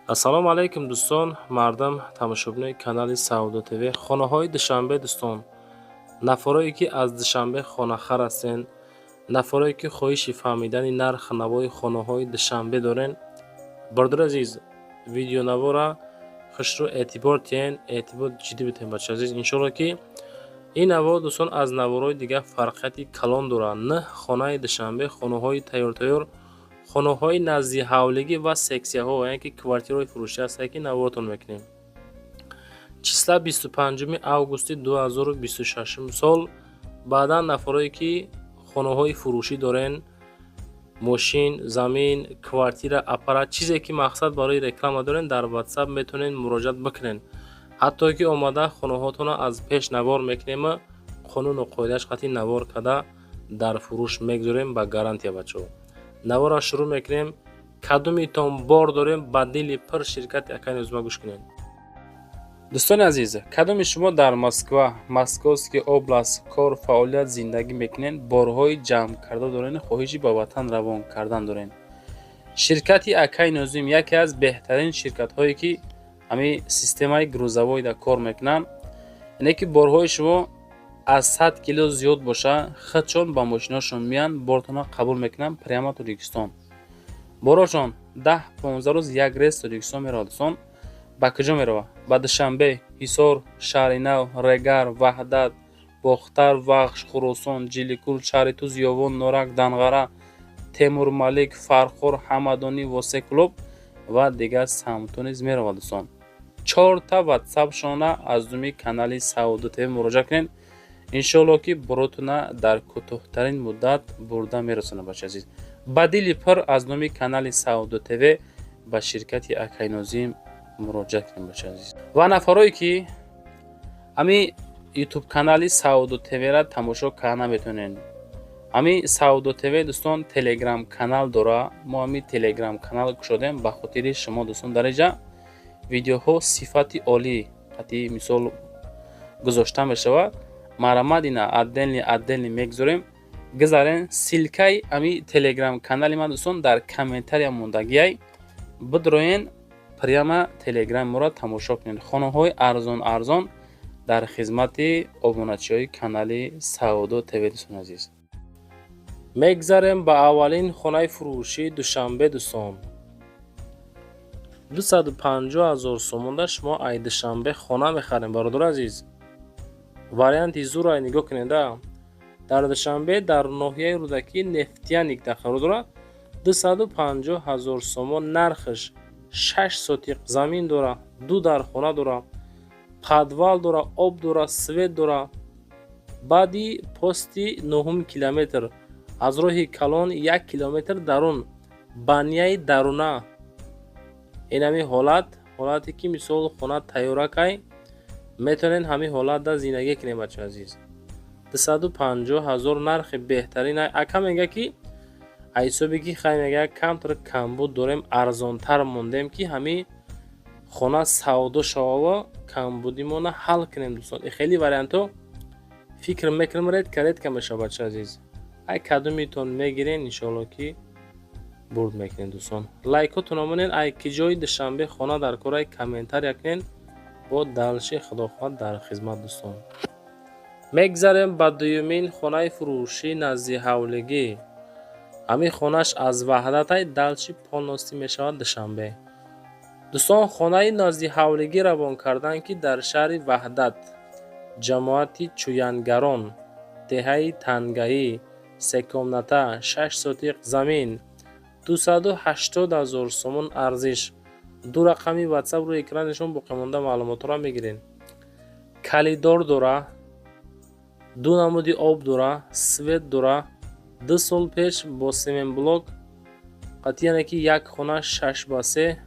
Ассалому алайкум, дӯстон, мардам, тамошобинои канали Савдо ТВ. Хонаҳои Душанбе, дӯстон, нафарое ки аз Душанбе хонахар ҳастен, нафарое ки хоҳиши фаҳмидани нарх навои хонаҳои Душанбе дорен, бародари азиз, видеонавора хушрӯ эътибор тиҳен, эътибор ҷиддӣ битиҳен, бачаи азиз. Иншоалло, ки ин навор, дӯстон, аз наворҳои дигар фарқияти калон дорад. Нӯҳ хонаи Душанбе, хонаҳои тайёртайёр, хонаҳои назди ҳавлигӣ ва сексияҳо, яъне ки квартираҳои фурӯшӣ ҳастанд, ки наворотон мекунем. Числа 25 августи 2026 сол. Баъдан нафарое ки хонаҳои фурӯшӣ дорен, мошин, замин, квартира, аппарат, чизе ки мақсад барои реклама дорен, дар Ватсап метавонед муроҷиат бикунед. Ҳатто ки омада хонаҳотонро аз пеш навор мекунем, қонуну қоидааш қатъи навор карда дар фурӯш мегузорем ба гарантия. Бачаҳо, наворро шурӯъ мекунем. Кадомитон бор дорем, ба дили пир ширкати акай Нозима гӯш кунед. Дӯстони азиз, кадоми шумо дар Москва, Московский область кор, фаъолият, зиндагӣ мекунед, борҳои ҷамъ карда дорен, хоҳиши ба ватан равон кардан дорен, ширкати акай Нозим яке аз беҳтарин ширкатҳое ки ҳамин системаи грузовойда кор мекунанд, яъне ки борҳои шумо аз 100 кило зиёд боша, худшон ба мошиношон меянд, бортонро қабул мекунанд, прямо Тоҷикистон. Борошон 10-15 рӯз як рейс Тоҷикистон меравад. Дӯстон, ба куҷо меравад? Ба Душанбе, Ҳисор, Шаҳри Нав, Регар, Ваҳдат, Бохтар, Вахш, Хуросон, Ҷиликул, шаҳри Туз, Ёвон, Норак, Данғара, Темурмалик, Фархор, Ҳамадонӣ, Восе, Кӯлоб ва дигар самтҳо низ меравад. Дӯстон, чорта ватсапшона аз думи канали Савдо ТВ муроҷиат кунед. Иншоалло, ки боротона дар кӯтоҳтарин муддат бурда мерасонад. Бачаи азиз, ба дили пир аз номи канали Савдо ТВ ба ширкати акай Нозим муроҷиат кунем, бачаи азиз. Ва нафарое ки ҳамин Ютуб канали Савдо ТВра тамошо карда наметавонед, ҳамин Савдо ТВ, дӯстон, Телеграм канал дора. Мо ҳамин Телеграм канал кушодем ба хотири шумо, дӯстон. Дар инҷа видеоҳо сифати олӣ қатъи мисол гузошта мешавад. Марамад ина отдельный отдельный мегузорем. Гузарен, ссылкаи ҳамин Телеграм канали ман, дӯстон, дар комментария мондагиай. Бидроен, прямо Телеграми моро тамошо кунед. Хонаҳои арзон арзон дар хизмати обуначиҳои канали Савдо ТВ. Дӯстони азиз, мегзарем ба аввалин хонаи фурӯшии Душанбе. Дӯстон, 250 000 сомонда шумо ай Душанбе хона мехарем. Бародари азиз, варианти зурай нигоҳ кунеда. Дар Душанбе, дар ноҳияи Рӯдакӣ, Нефтяник дар қарор дорад. 250 000 сомон нархаш, 6 сотиқ замин дора, ду дархона дора, подвал дора, об дора, свет дора. Баъди пости нуҳум километр, аз роҳи калон 1 километр дарун, баняи даруна. Инами ҳолат, ҳолате ки мисол хона тайёракай, метавонед ҳамин ҳолатда зиндагӣ кунед. Бачаи азиз, 250 000 нархи беҳтарин. Ака мега ки ҳисобе ки хай мега, камтар камбуд дорем, арзонтар мондем, ки ҳамин хона савдо шавава, камбудимона ҳал кунем. Дӯстон, хеле вариантҳо фикр мекунам, редко редко мешавад. Бачаи азиз, ай кадомитон мегирен, иншоалло, ки бурд мекунед. Дӯстон, лайкотон монед. Ай ки ҷои Душанбе хона дар корай, комментария кунед. Бо дальше, худо хоҳад, дар хизмат. Дӯстон, мегзарем ба дуюмин хонаи фурӯшӣ назди ҳавлигӣ. Ҳамин хонаш аз Ваҳдатай, дальше полностью мешавад Душанбе. Дӯстон, хонаи назди ҳавлигӣ равон карданд, ки дар шаҳри Ваҳдат, ҷамоати Чӯянгарон, деҳаи Тангаӣ, се комната, 6 сотиқ замин, 280 000 сомон арзиш. Ду рақами Ватсап рӯи экранашон, боқимонда маълумотҳоро мегиред. Коридор дора, ду намуди об дора, свет дора. 2 сол пеш бо семенблок қатъияне ки як хона 6 ба 3,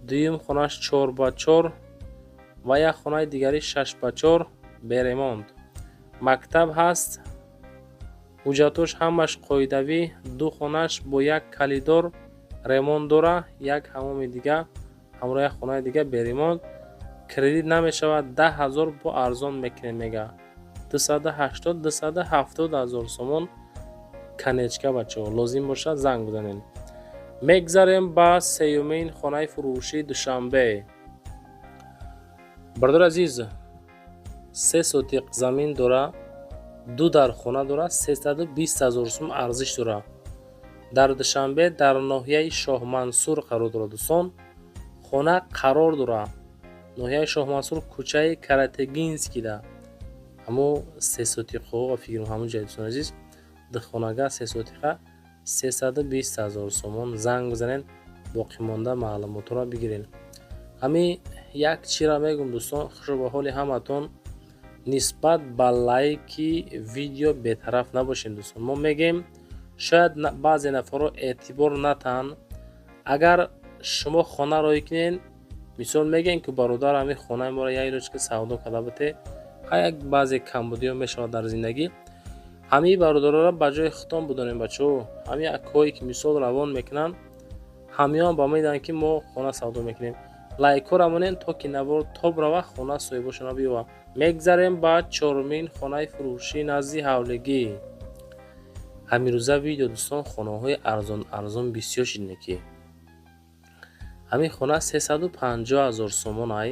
дуюм хонаш 4 ба 4 ва як хонаи дигари 6 ба 4, бе ремонт. Мактаб ҳаст, ҳуҷҷатош ҳамаш қоидавӣ. Ду хонаш бо як коридор, ремонт дора, як ҳамоми дига ҳамроҳ як хонаи дига бе ремонт. Кредит намешавад, 10 000 бо арзон мекунем, мега. 280, 270 000 сомон конечка. Бачаҳо, лозим бошад, занг бизанед. Мегзарем ба сеюмин хонаи фурӯшии Душанбе. Бародари азиз, 3 сотиқ замин дора, ду дар хона дора, 320 000 сум арзиш дора. Дар Душанбе, дар ноҳияи Шоҳмансур қарор дорад, дӯстон. Хона қарор дора ноҳияи Шоҳмансур, кӯчаи Каратегинскийда. Ҳамо сесотиқҳо фикр, ҳамон ҷай, дӯстони азиз. Духонага, сесотиқа, 320 000 сомон. Занг бизанед, боқимонда маълумотҳоро бигиред. Ҳами як чира мегӯм, дӯстон: хушо ба ҳоли ҳаматон. Нисбат ба лайки видео бетараф набошед, дӯстон. Мо мегем, шояд баъзе нафарро эътибор натаҳанд. Агар шумо хона роҳӣ кунед, мисол мегӯем, ки бародар, ҳами хонаи моро як рӯз савдо карда буте. Як баъзе камбудиҳо мешавад дар зиндагӣ. Ҳамаи бародаронро ба ҷои худтон будонем, бачаҳо. Ҳамин акҳое ки мисол равон мекунанд, ҳамиён ба медиҳанд, ки мо хона савдо мекунем. Лайкҳоро монем, то ки навор тоб рава, хона соҳибошона биёва. Мегзарем ба чорумин хонаи фурӯшӣ назди ҳавлигӣ. Ҳамирӯза видео, дӯстон, хонаҳои арзон арзон бисёр шидне, ки ҳамин хона 350 000 сомон ай.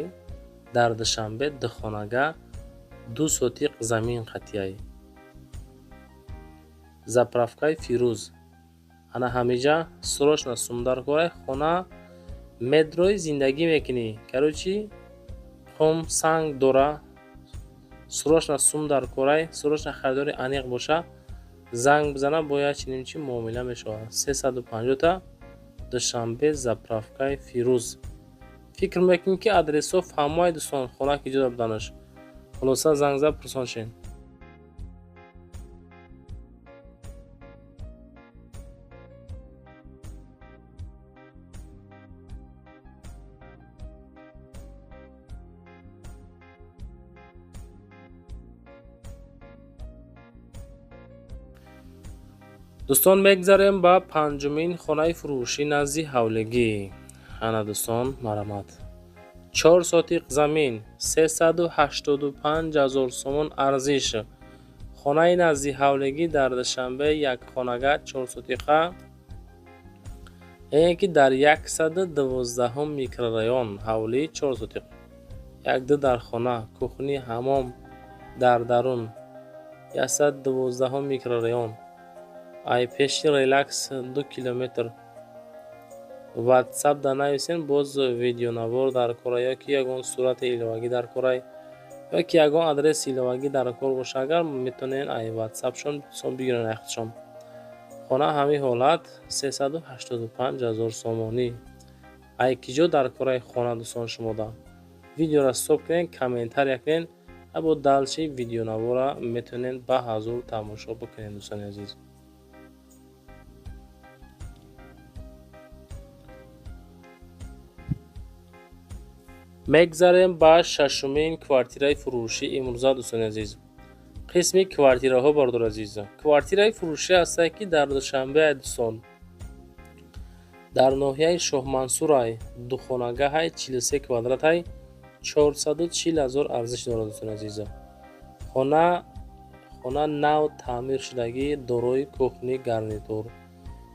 Дар Душанбе, духонага, 2 сотиқ замин қатияй. Заправкаи Фирӯз ана ҳамиҷа. Срочно сум дар корай, хона медрои, зиндагӣ мекунӣ. Короче, қум санг дора. Срочно сум дар корай, срочно харидори аниқ боша, занг бизана, бояд чунин чи муомила мешавад. 350-та, Душанбе, заправкаи Фирӯз. Фикр мекунем, ки адресҳо фаҳмои, дӯстон, хона ки ҷода буданаш. Хулоса, занг зад, пурсон шед. Дӯстон, мегзарем ба панҷумин хонаи фурӯшӣ назди ҳавлигӣ. Ана, дӯстон, марамат. 4 сотиқ замин, 385 000 сомон арзиш. Хонаи назди ҳавлигӣ дар Душанбе, як хонага, чорсотиқа, яъне ки дар 112-ум микрорайон, ҳавлии 4 сотиқ, як ду дар хона, кухни, ҳамом дар дарун. 112-ум микрорайон, ай пеши Релакс 2 километр. Ватсап да нависен. Боз видеонавор дар кора ё ки ягон сурати иловагӣ дар корай, ё ки ягон адреси иловагӣ дар кор боша, агар метавонед, ай ватсапшон бигирен айхудшон. Хона ҳамин ҳолат, 385 000 сомонӣ. Ай ки ҷо дар кораи хона, дӯстон, шумода? Видеоро стоп кунед, комментария кунед, бо дальше видеонавора метавонед ба ҳазур тамошо бикунед, дӯстони азиз. Мегзарем ба шашумин квартираи фурӯшӣ имрӯза, дӯстони азиз. Қисми квартираҳо, бародари азиз. Квартираи фурӯшӣ ҳастае, ки дар Душанбе, дӯстон, дар ноҳияи Шоҳмансурай, духонагаҳай, 43 квадратай, 440 000 арзиш дорад, дӯстони азиз. Хона нав таъмир шудагӣ, дорои кухни, гарнитур,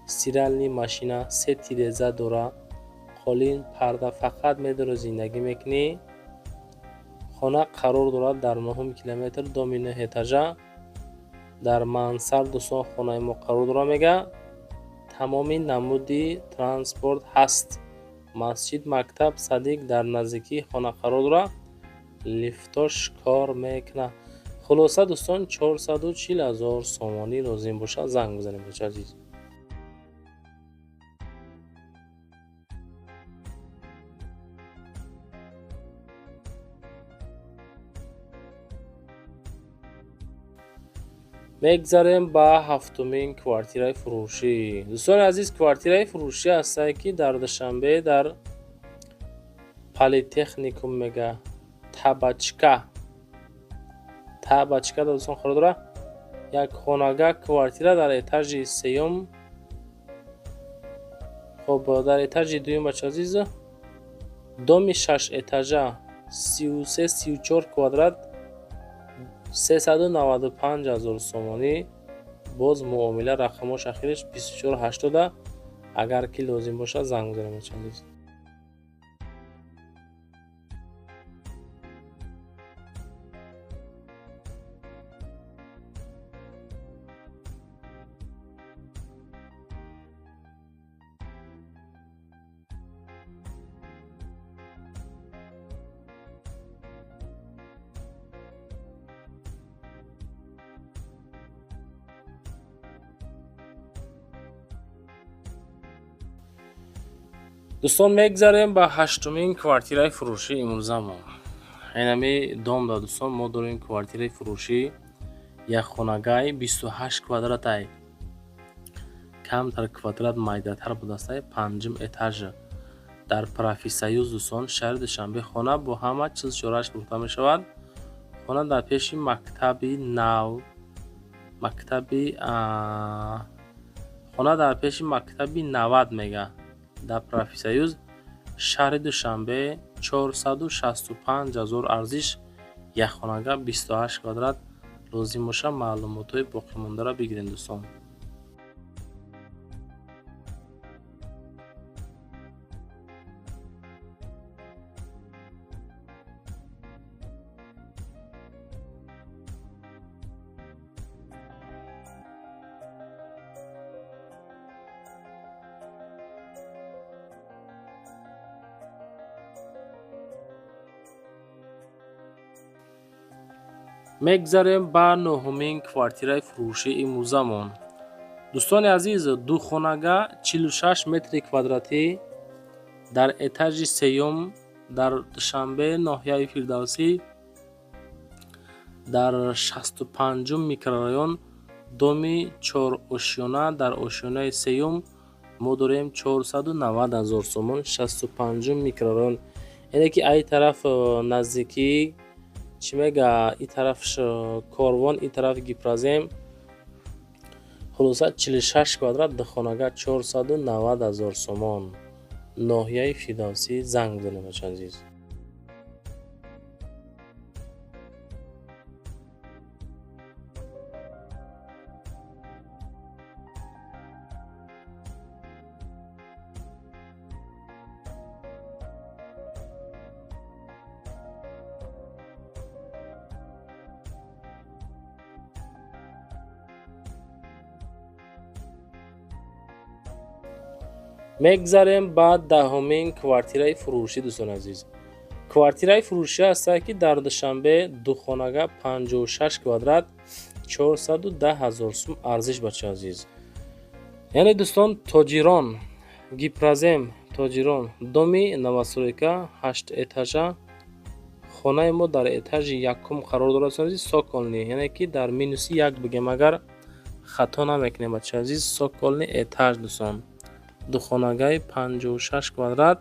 стиральный машина, се тиреза дора, қолин, парда. Фақат медори, зиндагӣ мекунӣ. Хона қарор дорад дар нуҳум километр, доми нӯҳ этажа, дар мансар, дӯстон, хонаи мо қарор дорад. Мега, тамоми намуди транспорт ҳаст, масҷид, мактаб, садик дар наздикии хона қарор дорад, лифтош кор мекунад. Хулоса, дӯстон, 440 000 сомонӣ лозим бошад, занг бизанед, бача азиз. Мегзарем ба ҳафтумин квартираи фурӯшӣ, дӯстони азиз. Квартираи фурӯшӣ ҳастае, ки дар Душанбе, дар Политехникум, мега, Табачка, Табачка, дӯстон, қарор дорад. Як хонага, квартира дар этажи сеюм. Хоб, дар этажи дуюм, бача азиз, доми шаш этажа, 33, 34 квадрат, 395 000 сомонӣ. Боз муомила. Рақамош ахириш 2480. Агар ки лозим бошад, занг бизанед, бачаи азиз. Дӯстон, мегзарем ба ҳаштумин квартираи фурӯшии имрӯзамон. Инами дом да, дӯстон, мо дорем квартираи фурӯшӣ якхонагай, 28 квадратай, камтар квадрат майдатар будастай, панҷум этаж дар Профсоюз, дӯстон, шаҳри Душанбе. Хона бо ҳама чиз чорааш фурӯхта мешавад. Хона дар пеши мактаби нав, мактаби, хона дар пеши мактаби 90 мега, дар Профсоюз, шаҳри Душанбе, 465 ҳазор арзиш, якхонага, 28 квадрат. Лозим боша, маълумотҳои боқимондаро бигирем, дӯстон. Мегзарем ба нуҳумин квартираи фурӯшии имрӯзамон. Дӯстони азиз, духонага, 46 метри квадратӣ, дар этажи сеюм, дар Душанбе, ноҳияи Фирдавсӣ, дар 65-ум микрорайон, доми чорошёна, дар ошёнаи сеюм мо дорем 490 ҳазор сомон. 65-ум микрорайон, яъне ки ай тараф наздикӣ, чӣ мега, и тараф Корвон, и тараф Гипрозем. Хулоса, 46 квадрат, духонага, 490 ҳазор сомон, ноҳияи Фирдавсӣ. Занг бизанед, бачаи азиз. Мегзарем ба даҳумин квартираи фурӯшӣ. Дӯстони азиз, квартираи фурӯшӣ ҳастад, ки дар Душанбе, духонага, 56 квадрат, 410 ҳазор сум арзиш, бачаи азиз. Яъне, дӯстон, Тоҷирон, Гипрозем, Тоҷирон, доми новостройка, ҳашт этажа. Хонаи мо дар этажи якум қарор дорад, дӯстони азиз, цокольный, яъне ки дар минуси як бигем, агар хато намекунем, бачаи азиз, цокольный этаж. Дӯстон, духонагаи 56 квадрат,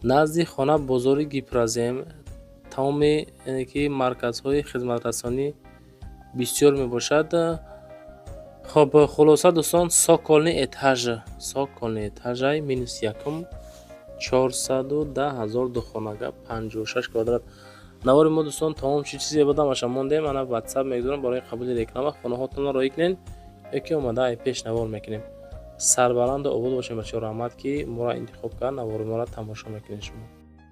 назди хона бозори Гипрозем, тамоми, яъне ки марказҳои хизматрасонӣ бисёр мебошад. Хоб, хулоса, дӯстон, цокольный этаж, цокольный этажай, минус якум, 410 ҳазор, духонага, 56 квадрат. Навори мо, дӯстон, тамом шуд. Чизе будам аша мондем, ана ватсап мегузорам барои қабули реклама. Хонаҳотонро роӣ кунед ёки омада ай пеш навор мекунем. Сарбаланду обод бошед, бачаҳо. Раҳмат, ки моро интихоб кард, навори моро тамошо мекунед шумо.